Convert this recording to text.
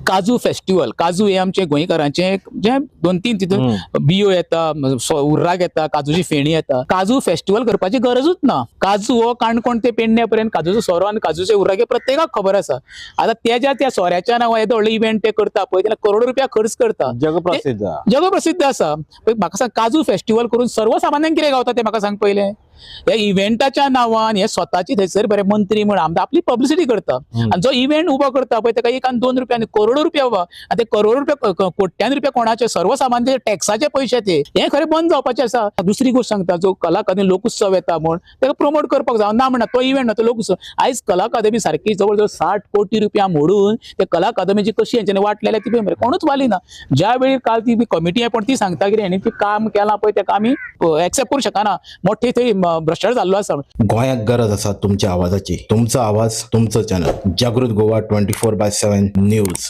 काजू फेस्टिवल, काजू हे आमचे गोंयकारांचे जे दोन तीन तितून बियो येता, उर्राक येता, काजूची फेणी येता. काजू फेस्टिवल करपाची गरजूच ना. काजू हो काणकोण ते पेडण्या पर्यंत काजूचो सोरो आनी काजूचे उर्राक हे प्रत्येकाक खबर आसा. आता तेज्या त्या सोऱ्याच्या नांवान येदो व्हडलो इव्हेंट ते करता पळय, तेन्ना करोडो रुपया खर्च करता. जगप्रसिद्ध. जगप्रसिद्ध आसा. पळय म्हाका सांग, काजू फेस्टिवल करून सर्वसामान्यांक कितें गावता तें म्हाका सांग पयलें. ह्या इव्हेंटाच्या नांवान हे स्वताची थंयसर बरे मंत्री म्हण आमदार आपली पब्लिसिटी करता आनी जो इव्हेंट उबो करता पळय ताका एक आनी 2 रुपया आनी करोडो रुपया उबो, आनी ते करोडो रुपया कोट्यान रुपया कोणाचे, सर्वसामान्य टॅक्साचे पयशे ते. हे खरें बंद जावपाचें आसा. दुसरी गोश्ट सांगता, जो कला अकादमी लोकोत्सव येता म्हण ताका प्रमोट करपाक जाय ना म्हणना, तो इव्हेंट ना, तो लोकोत्सव. आयज कला अकादमी सारकी जवळ जवळ 60 कोटी रुपया मोडून ते कला अकादमीची कशी हेंच्यांनी वाटलेल्या ती पळय कोणूच वाली ना. ज्या वेळी काल ती कमिटी आहे पण ती सांगता कितें हेणी ती काम केलां पळय ताका आमी एक्सेप्ट करूं शकना, मोठे थंय भ्रश्टाचार जाल्लो आसा. गोंयाक गरज आसा तुमच्या आवाजाची. तुमचो आवाज, तुमचो चॅनल, जागृत गोवा 24/7 न्यूज.